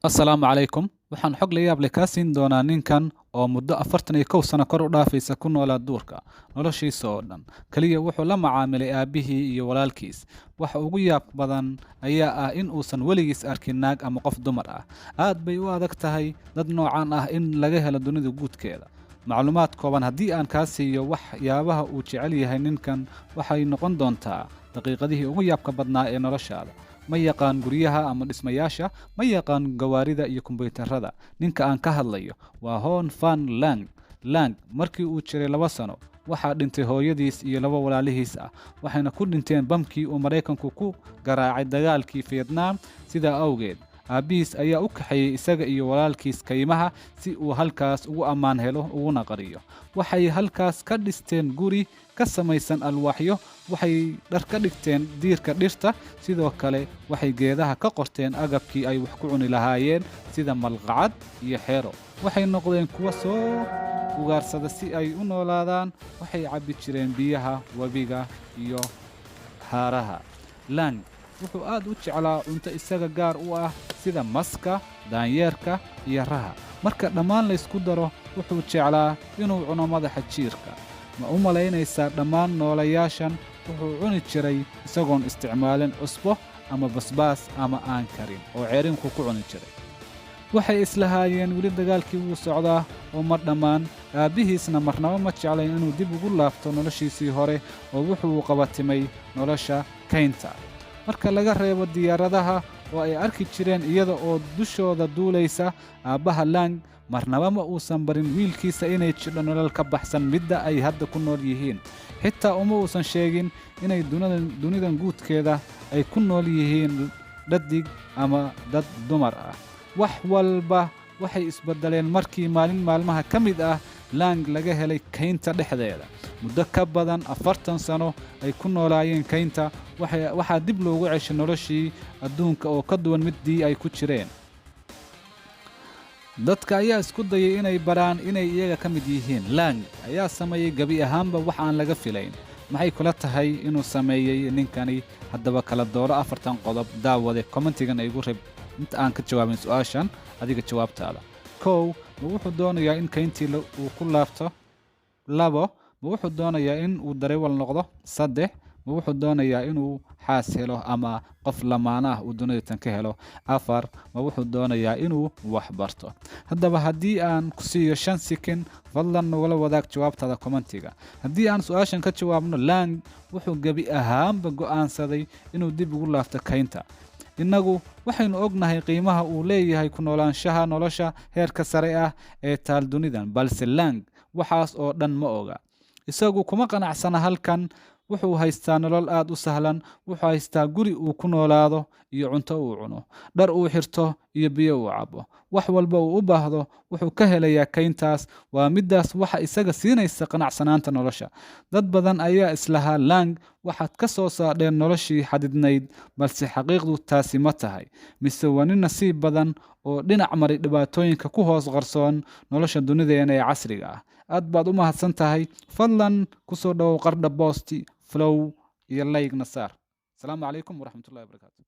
Assalaamu calaykum. Waxaan xog la yaab leh kaa siin doonaa ninkan oo muddo 41 sano kor u dhaafaysa ku noolaa duurka. Noloshiisa oo dhan kaliya wuxuu la macaamilay aabbihii iyo walaalkiis. Waxa ugu yaab badan ayaa ah in uusan weligiis arkin naag ama qof dumar ah. Aad bay u adag tahay dad noocan ah in laga helo dunida guudkeeda. Macluumaad kooban haddii aan kaa siiyo waxyaabaha uu jecel yahay ninkan, waxay noqon doontaa daqiiqadihii ugu yaabka badnaa ee noloshaada. Ma yaqaan guryaha ama dhismayaasha, ma yaqaan gawaarida iyo kombuyuutarada. Ninka aan ka hadlayo waa Hon Fan Lang. Lang markii uu jiray 2 sano waxaa dhintay hooyadiis iyo laba walaalihiis ah, waxayna ku dhinteen bamkii uu Maraykanku ku garaacay dagaalkii Vietnam. Sidaa awgeed aabbihiis ayaa u kaxeeyey isaga iyo walaalkiis kaymaha si uu halkaas ugu ammaan helo uguna qariyo. Waxay halkaas ka dhisteen guri ka samaysan alwaaxyo, waxay dhar ka dhigteen diirka dhirta, sidoo kale waxay geedaha ka qorteen agabkii ay wax ku cuni lahaayeen sida malqacad iyo xeero. Waxay noqdeen kuwa soo ugaarsada si ay u noolaadaan. Waxay cabbi jireen biyaha webiga iyo haaraha. Lang wuxuu aad u jeclaa cunto isaga gaar u ah sida maska, daanyeerka iyo raha. Marka dhammaan laysku daro, wuxuu jeclaa inuu cuno madaxa jiirka. Ma u malaynaysaa? Dhammaan noolayaashan wuxuu cuni jiray isagoon isticmaalin cusbo ama basbaas ama aan karin oo ceerinku ku cuni jiray. Waxay islahaayeen weli dagaalkii wuu socdaa oo ma dhammaan. Aabbihiisna marnaba ma jeclayn inuu dib ugu laabto noloshiisii hore, oo wuxuu qabatimay nolosha kaynta. Marka laga reebo diyaaradaha oo ay arki jireen iyada oo dushooda duulaysa, aabbaha Lang marnaba ma uusan barin wiilkiisa inay jidho nolol ka baxsan midda ay hadda ku nool yihiin. Xitaa uma uusan sheegin inay dunidan guudkeeda ay ku nool yihiin dhadig ama dad dumar ah. Wax walba waxay isbeddeleen markii maalin maalmaha ka mid ah Lang laga helay kaynta dhexdeeda. Muddo ka badan 40 sano ay ku noolaayeen kaynta, waxaa dib loogu ceshay noloshii adduunka oo ka duwan middii ay ku jireen. Dadka ayaa isku dayay inay baraan inay iyaga ka mid yihiin. Lang ayaa sameeyey gebi ahaanba wax aan laga filayn. Maxay kula tahay inuu sameeyey ninkani? Haddaba kala dooro afartan qodob. Daawade, commentigan igu rib inta aan ka jawaabin su-aashan adiga jawaabtaada. Kow, ma wuxuu doonayaa in kayntii uu ku laabto? Labo, ma wuxuu doonayaa in uu dareewal noqdo? Saddex, ma wuxuu doonayaa inuu xaas helo ama qof lamaana ah uu dunidatan ka helo? Afar, ma wuxuu doonayaa inuu wax barto? Haddaba haddii aan ku siiyo 5 sikin, fadlan nagula wadaag jawaabtaada commentiga. Haddii aan su-aashan ka jawaabno, Lang wuxuu gebi ahaanba go'aansaday inuu dib ugu laabto kaynta. Innagu waxaynu ognahay qiimaha uu leeyahay ku noolaanshaha nolosha heerka sare ah ee taal dunidan, balse Lang waxaas oo dhan ma oga. Isagu kuma qanacsana halkan. Wuxuu haystaa nolol aad u sahlan. Wuxuu haystaa guri uu ku noolaado iyo cunto uu cuno, dhar uu xirto iyo biyo uu cabo. Wax walba uu u baahdo wuxuu ka helayaa kayntaas. Waa middaas waxa isaga siinaysa qanacsanaanta nolosha. Dad badan ayaa islahaa Lang waxaad ka soo saadheen noloshii xadidnayd, balse xaqiiqdu taasi ma tahay. Mise waa nin nasiib badan oo dhinac maray dhibaatooyinka ku hoos qarsoon nolosha dunideena ee casriga ah? Aad baad u mahadsan tahay. Fadlan kusoo dhowow Qardha Bosti, follow iyo like na saar. Asalaamu calaykum waraxmatullahi wabarakaatu.